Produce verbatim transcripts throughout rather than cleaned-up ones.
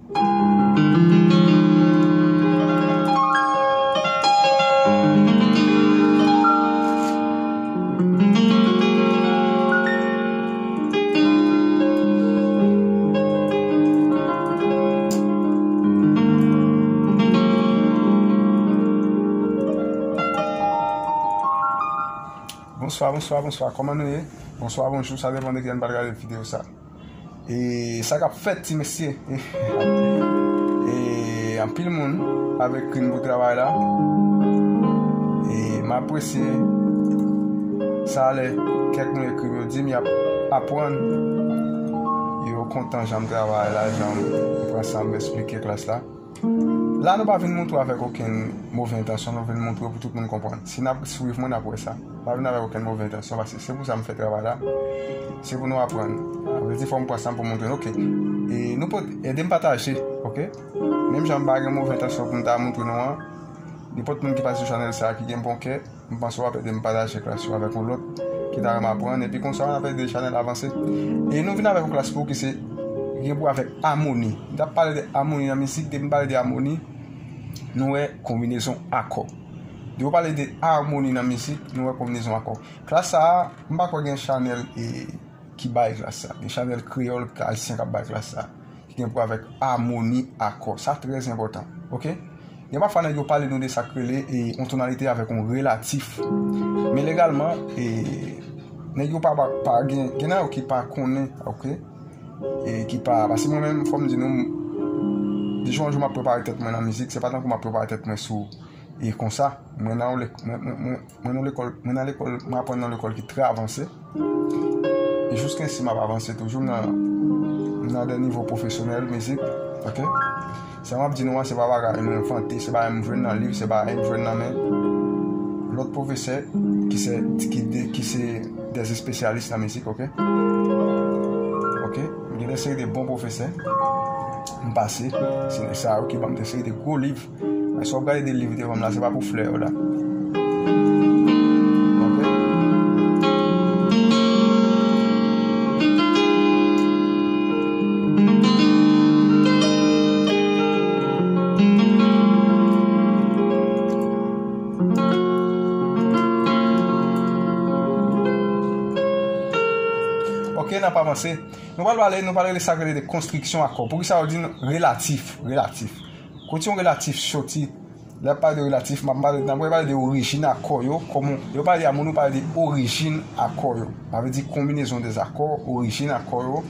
Bonswa, bonswa, bonswa. Kòman nou ye? Bonswa, bonjou, sa depann de kilè n pral gade videyo sa. E sa k ap fèt, ti mesye? E anpil moun ap ekri m pou travay la. E m apresye sa lè kèk moun ekri m, yo di m y ap aprann. Yo kontan jan m travay la, jan m pran san m esplike klas la. La, nou pa vin montre w avèk okenn move entansyon, nou vin montre w pou tout moun konprann. Si n ap swiv mwen, n ap wè sa. Pa vin avèk okenn move entansyon, paske se pou sa m fè travay la. Se pou nou aprann. Sa vle di, fò m pran sa m pou montre nou. Oke. E nou pot, ede m pataje, oke? Menm jan m pa gen move entansyon pou m ta montre nou an, nenpòt moun ki pase sou chanèl sa a ki gen bon kè, m panse w ap ede m pataje klas yo avèk yon lòt ki ta renmen aprann, epi konsa w ap ede chanèl avanse. E nou vin avèk yon klas pou ki se, ki gen pou avèk amoni. M t ap pale de amoni nan mizik, depi m pale de amoni, nou wè konbinezon akò. Depi w pale de amoni nan mizik, nou wè konbinezon akò. Klas sa a, m pa kwè gen chanèl, e, ki bay klas sa. Gen chanèl kreyòl ayisyen k ap bay klas sa, ki gen pou avèk amoni akò. Sa trè enpòtan, oke? Gen pafwa nèg yo pale nou de sa k rele, e, yon tonalite avèk yon relatif. Men legalman, e, nèg yo pa, pa, pa gen, gen nan yo ki pa konnen, oke? E ki pa, paske mwen menm, fò m di nou, depi yon jou m ap prepare tèt mwen nan mizik, se pa tankou m ap prepare tèt mwen sou, e konsa, mwen nan yon lek-, mwen, mwen, mwen, mwen nan lekòl, mwen nan lekòl, mwen aprann nan lekòl ki trè avanse. E jiskensi m ap avanse toujou nan, nan de nivo pwofesyonèl mizik, oke? Sa m ap di nou an, se pa bagay mwen envante, se bagay m jwenn nan liv, se bagay m jwenn nan men lòt pwofesè ki se, ki de, ki se dè espesyalis nan mizik, oke? Oke? M gen de seri de bon pwofesè m pase, se nèg sa yo ki ban m de seri de gwo liv. Men si w ap gade de liv devan m la, se pa pou flè yo la. Oke? Oke, n ap avanse. Nou pral pale, nou pral rele sa k rele de konstriksyon akò. Poukisa yo di n relatif, relatif? Kote yon relatif soti? Lè n ap pale de relatif, m ap pale, n ap pale de orijin akò yo. Kòman yo pale de amoni, yo pale de orijin akò yo. Sa vle di konbinezon de akò, orijin akò yo.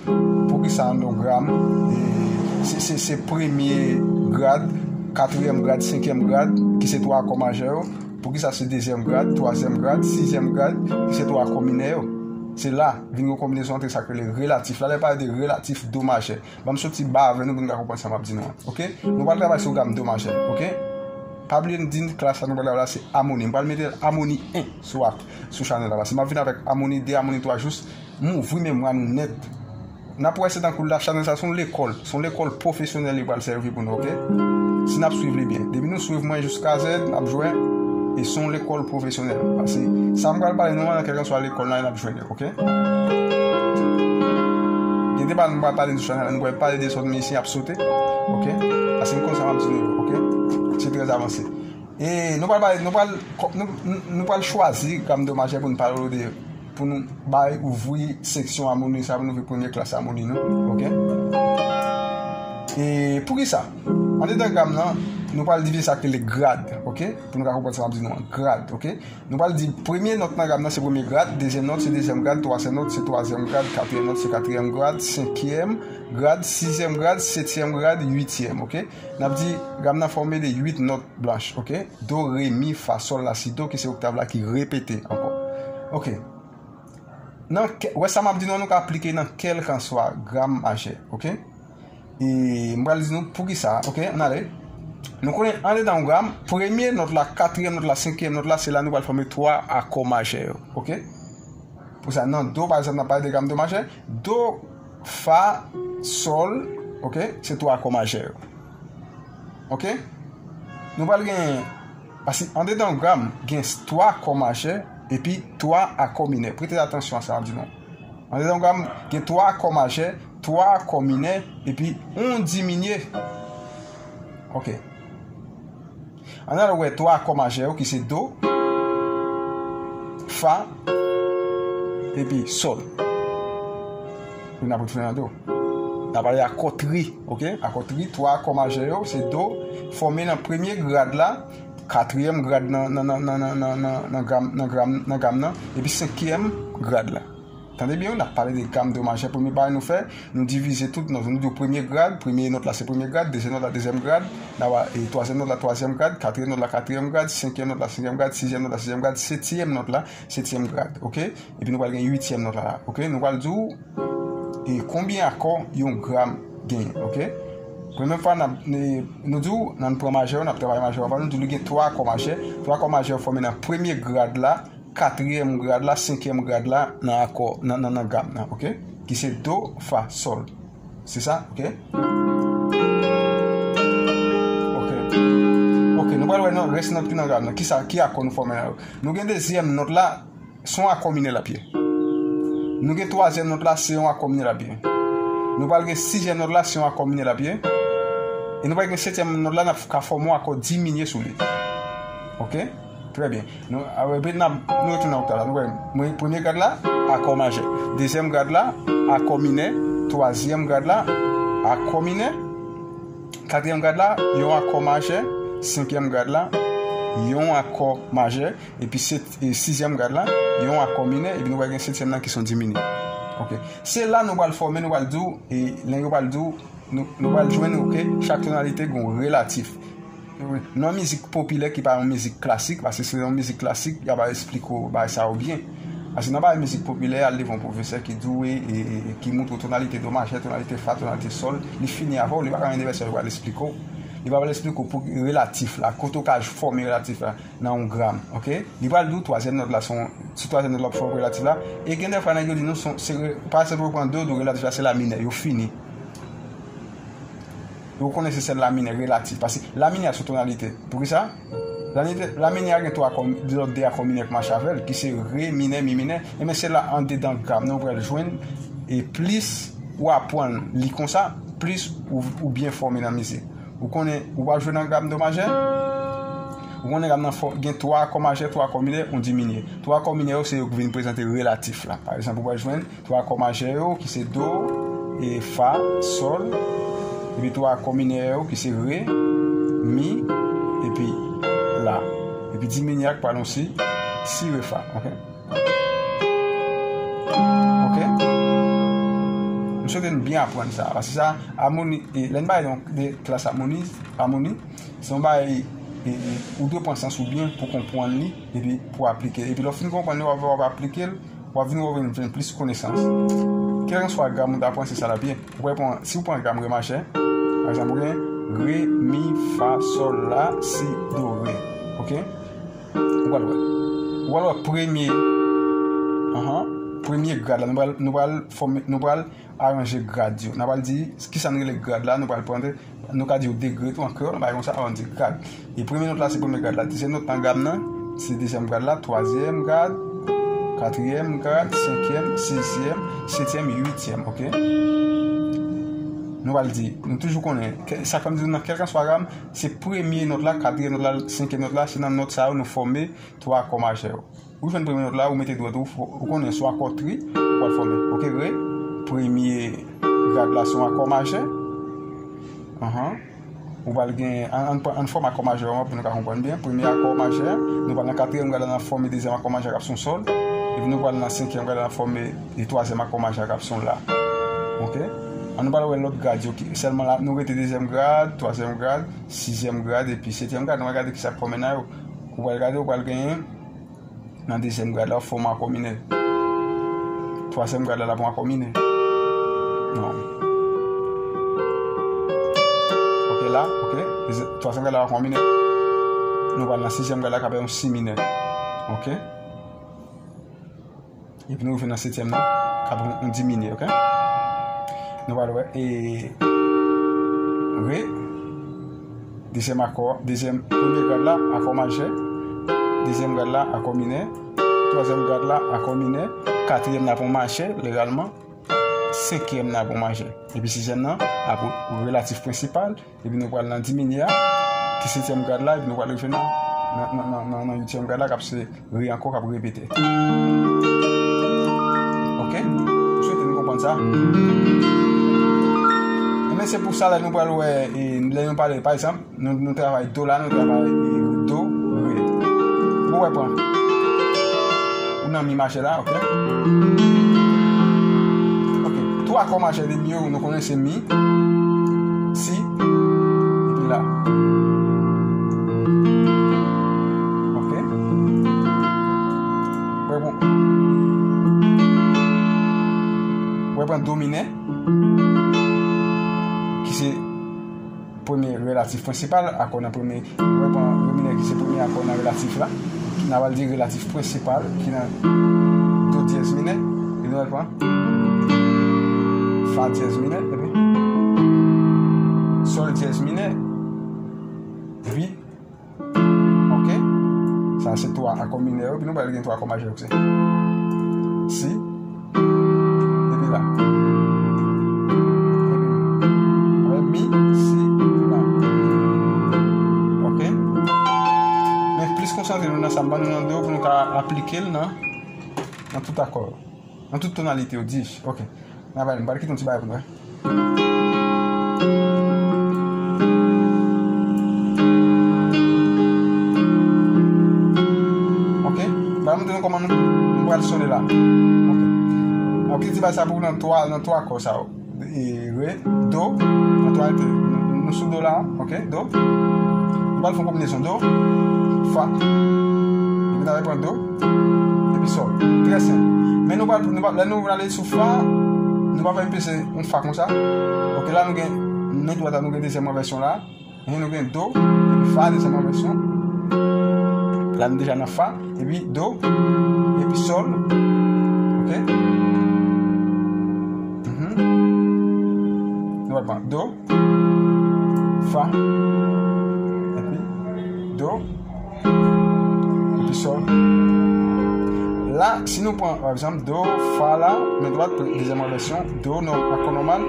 Poukisa anndan yon gram, e, se, se, se premye grad, katriyèm grad, senkyèm grad, ki se twa akò majè yo? Poukisa se dezyèm grad, twazyèm grad, sizyèm grad, ki se twa akò minè yo? Se la, vin yon konbinezon ant sa k rele relatif la. Lè pale de relatif do majè. Ban m soti ba avè nou pou nou ka konprann sa m ap di nou an. Oke? Nou pral travay sou gam do majè. Oke? Pa bliye n di klas la nou pral travay la se amoni. M pral mete amoni en sou ak, sou chanèl la. Paske m ap vin avèk amoni de, amoni twa, jis m ouvri memwa nou nèt. N ap wè se tankou la chanèl sa se yon lekòl. Se yon lekòl pwofesyonèl li pral sèvi pou nou, oke? Si n ap swiv li byen. Depi nou swiv mwen jiska zèt, n ap jwenn. E se yon lekòl pwofesyonèl. Paske sa m pral pale nou an, nan kèlkanswa lekòl la, n ap jwenn li, oke? Gen de bagay nou pral pale sou chanèl la, nou pral pale de sòt mizisyen ap sote, oke? Paske m konn sa m ap di nou yo, oke? Se trè avanse. E nou pral pale, nou pral, nou, nou, nou pral chwazi gam do majè pou nou pale de, pou nou bay, ouvri seksyon amoni sa, pou nou ouvri premye klas amoni nou, oke? E poukisa? Andedan gam nan, nou pral divize sa ki rele grad, oke? Pou nou ka konprann sa m ap di nou an, grad, oke? Nou pral di premye nòt nan gam nan se premye grad, dezyèm nòt se dezyèm grad, twazyèm nòt se twazyèm grad, katriyèm nòt se katriyèm grad, senkyèm grad, sizyèm grad, setyèm grad, uityèm, oke? N ap di gam nan fòme de uit nòt blanch, oke? Do, re, mi, fa, sòl, la, si, do, ki se oktav la ki repete ankò. Oke. Nan kè-, wè sa m ap di nou, nou ka aplike nan kèlkanswa gam majè, oke? E m pral di nou poukisa, oke? Ann ale. Nou konnen andedan yon gam, premye nòt la, katriyèm nòt la, senkyèm nòt la, se la nou pral fòme twa akò majè yo, oke? Pou sa, nan do, pa egzanp, n ap pale de gam do majè, do, fa, sòl, oke? Se twa akò majè yo. Oke? Nou pral gen, paske andedan yon gam, gen twa akò majè epi twa akò minè. Prete atansyon a sa m ap di nou. Andedan yon gam, gen twa akò majè, twa akò minè, epi yon diminye. Ok. Ann al wè twa akò majè yo ki se do, fa, epi sòl. Pou n ap retounen nan do. N ap pale akò tri, ok? Akò tri, twa akò majè yo, se do, fòme nan premye grad la, katriyèm grad nan, nan, nan gam, nan gam, nan gam nan, epi senkyèm grad la. Tande byen, wi, n ap pale de gam do majè. Premye bagay nou fè, nou divize tout nòt. Nou di w premye grad, premye nòt la se premye grad, dezyèm nòt la dezyèm grad, n a, e, twazyèm nòt la twazyèm grad, katriyèm nòt la katriyèm grad, senkyèm nòt la senkyèm grad, sizyèm nòt la sizyèm grad, setyèm nòt la setyèm grad, ok? Epi nou pral gen uityèm nòt la, ok? Nou pral di w, e, konbyen akò yon gam genyen, ok? Premye fwa n ap, e, nou di w, nan pran majè yo, n ap travay majè yo, nou di w li gen twa akò majè. Twa akò majè yo fòme nan premye grad la, katriyèm grad la, senkyèm grad la nan akò, nan, nan, nan gam nan, ok? Ki se do, fa, sòl. Se sa, ok? Ok. Ok, nou pral wè nan rès nòt ki nan gam nan. Ki sa, ki akò nou fòme la yo? Nou gen dezyèm nòt la, se yon akò minè l ap ye. Nou gen twazyèm nòt la, se yon akò minè l ap ye. Nou pral gen sizyèm nòt la, se yon akò minè l ap ye. E nou pral gen setyèm nòt la, n ap ka fòme yon akò diminye sou li. Ok? Trè byen. Nou, a, epi n ap, nou retounen nan oktav la. Nou wè, mwen, premye grad la, akò majè. Dezyèm grad la, akò minè. Twazyèm grad la, akò minè. Katriyèm grad la, yon akò majè. Senkyèm grad la, yon akò majè. Epi se, e, sizyèm grad la, yon akò minè. Epi nou pral gen setyèm nan ki se yon diminye. Ok. Se la nou pral fòme, nou pral di w, e, lè yo pral di w, nou, nou pral jwenn, ok, chak tonalite gen yon relatif. Nan mizik popilè ki pa yon mizik klasik, paske si se yon mizik klasik, y ap esplike w bagay sa yo byen. Paske nan bagay mizik popilè, al devan yon pwofesè ki di w, e, e, e, ki montre w tonalite do majè, tonalite fa, tonalite sòl, li fini avè w, li pa ka gen de vèsè pou al esplike w. Li pa pral esplike w pou relatif la, kote w ka fòme relatif la nan yon gam, ok? Li pral di w twazyèm nòt la se yon, sou twazyèm nòt la pou fè relatif la. E gen de fwa nèg yo di nou se, se re-, pa egzanp, yo pran do, do relatif la se la minè, yo fini. Yo konnen se sèl la minè relatif, paske la minè a se yon tonalite. Poukisa? La minè, la minè a gen twa akò, lòt de akò minè k mache avè l, ki se re minè, mi minè. Ebyen se la andedan gam nan ou pral jwenn, e plis ou aprann li konsa, plis ou, ou byen fòme nan mizik. Ou konnen, ou pral jwe nan gam do majè. Ou konnen gam nan fò, gen twa akò majè, twa akò minè, yon diminye. Twa akò minè yo, se yo ki vin prezante relatif la. Pa egzanp, ou pral jwenn twa akò majè yo, ki se do, e fa, sòl. Epi twa akò minè yo, ki se re, mi, epi la. Epi diminye a k pral yon si, si, re, fa. Ok? Ok? M swete n byen aprann sa. Paske sa, amoni, e, lè n bay yon de klas amoni, amoni, se yon bagay, e, e, ou dwe pran sans ou byen pou konprann li, epi pou aplike. Epi lè w fin konprann li, w ap, w ap aplike l, w ap vin, w ap vin jwenn plis konesans. Kèlkanswa gam ou ta pran, se sa l ap ye. Ou pral pran, si w pran gam re majè, pa egzanp, ou gen re, mi, fa, sòl, la, si, do, re. Ok? Ou pral wè. Ou pral wè premye, anhan, premye grad la. Nou pral, nou pral fòme, nou pral aranje grad yo. N a pral di, kisa n rele grad la, nou pral pran, nou ka di yo degre tou an kreyòl, yon bagay konsa, ann di grad. E premye nòt la, se premye grad la. Dezyèm nòt nan gam nan, se dezyèm grad la. Twazyèm grad, katriyèm grad, senkyèm, sizyèm, setyèm, uityèm, ok? Nou pral di, nou toujou konnen, ke, sa k fè m di nou nan kèlkanswa gam, se premye nòt la, katriyèm nòt la, senkyèm nòt la, se nan nòt sa yo nou fòme twa akò majè yo. Ou jwenn premye nòt la, ou mete dwèt ou, fò, ou konnen se yon akò tri, ou pral fòme. Ok, re, premye grad la se yon akò majè. Anhan. Ou pral gen, ann, ann, ann fòme akò majè yo pou nou ka konprann byen. Premye akò majè, nou pral nan katriyèm grad la, n ap fòme dezyèm akò majè k ap se yon sòl. Epi nou pral nan senkyèm grad la, n ap fòme, e, twazyèm akò majè k ap se yon la. Ok? Ann nou pral wè lòt grad yo ki, sèlman la, nou rete dezyèm grad, twazyèm grad, sizyèm grad, epi setyèm grad. Nou pral gade kisa k fòme nan yo. Ou pral gade, ou pral genyen nan dezyèm grad la, w ap fè yon akò minè. Twazyèm grad la, l ap yon akò minè. Non. Ok, la, ok. Dezyè-, twazyèm grad la, w ap akò minè. Nou pral nan sizyèm grad la, k ap yon si minè. Ok. Epi nou rive nan setyèm nan, k ap yon, yon diminye, ok? Nou pral wè, e, re, dezyèm akò, dezyèm, premye grad la, akò majè, dezyèm grad la, akò minè, twazyèm grad la, akò minè, katriyèm nan pran majè, legalman, senkyèm nan ap yon majè. Epi sizyèm nan ap yon relatif prensipal. Epi nou pral nan diminye a, ki setyèm grad la, epi nou pral rive nan, nan, nan, nan, nan, nan uityèm grad la, k ap se re ankò, k ap repete. Ok? M swete nou konprann sa. Ebyen, se pou sa, lè nou pral wè, e, lè nou pale, pa egzanp, nou, nou travay do la, nou travay, e, do, re. Ou wè, pran. Ou nan mi majè la, ok? Ok. Twa akò majè de mi yo, nou konnen se mi, si, epi la. Ok? Wè, bon. Wè, pran do minè, ki se premye relatif prensipal, akò nan premye, nou pral pran re minè ki se premye akò nan relatif la, ki n a pral di relatif prensipal, ki nan do dyèz minè, e nou pral pran fa dyèz minè, epi sòl dyèz minè, epi Ok? Sa se twa akò minè yo, epi nou pral gen twa akò majè yo, se si, epi la. Epi, wè, mi, si, la. Ok? Men plis konsantre nou nan sa m ban nou nan do pou nou ka aplike l nan, nan tout akò yo. Nan tout tonalite yo, dis. Ok. N a pale, m pral kite yon ti bagay pou nou wè. Ok. M pral montre nou kòman nou, nou pral sone la. Ok. N ap kite ti bagay sa pou nan twa, nan twa akò sa yo. E, re, do, nan tonalite. Nou, nou sou do la, ok, do. Nou pral fè yon konbinezon do, fa. Epi n a pral pran do, epi sòl. Trè senp. Men nou pral, nou pral, lè nou pral ale sou fa, nou pa fè peze yon fa konsa. Ok, la nou gen, men dwat la, nou gen dezyèm envèsyon la. E nou gen do, epi fa, dezyèm envèsyon. La nou deja nan fa, epi do, epi sòl. Ok? Mhm. Nou pral pran do, fa, epi do, epi sòl. La, si nou pran, pa egzanp, do, fa la, men dwat, dezyèm envèsyon, do, nò-, akò nòmal,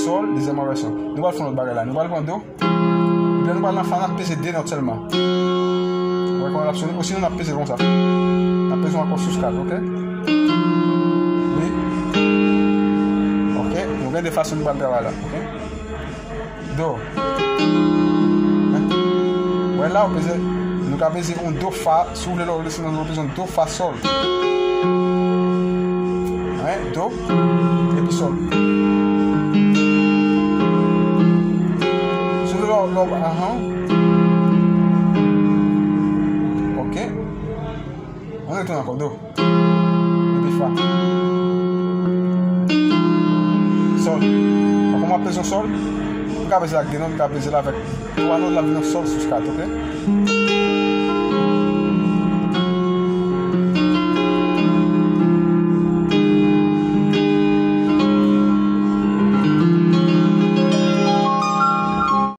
sòl, dezyèm envèsyon. Nou pral fè yon lòt bagay la. Nou pral pran do, epi lè nou pral nan fa, n ap peze de nòt sèlman. Ou wè kòman l ap sone? Osinon, n ap peze l konsa. N ap peze yon akò sou skat, ok? Wi. Ok, nou gen de fason nou pral travay la, ok? Do. Hein? Wè la, ou peze, nou ka peze yon do fa, si w vle, lè w desann, ou peze yon do fa sòl. Hein? Do, epi sòl. Si w vle, lè w, lè w, ahan. Ok. Ann retounen ankò, do. Epi fa. Sòl. Ankò m ap peze yon sòl. M ka peze l ak de nòt, m ka peze l avèk twa nòt, l ap vin yon sòl sou skat, ok?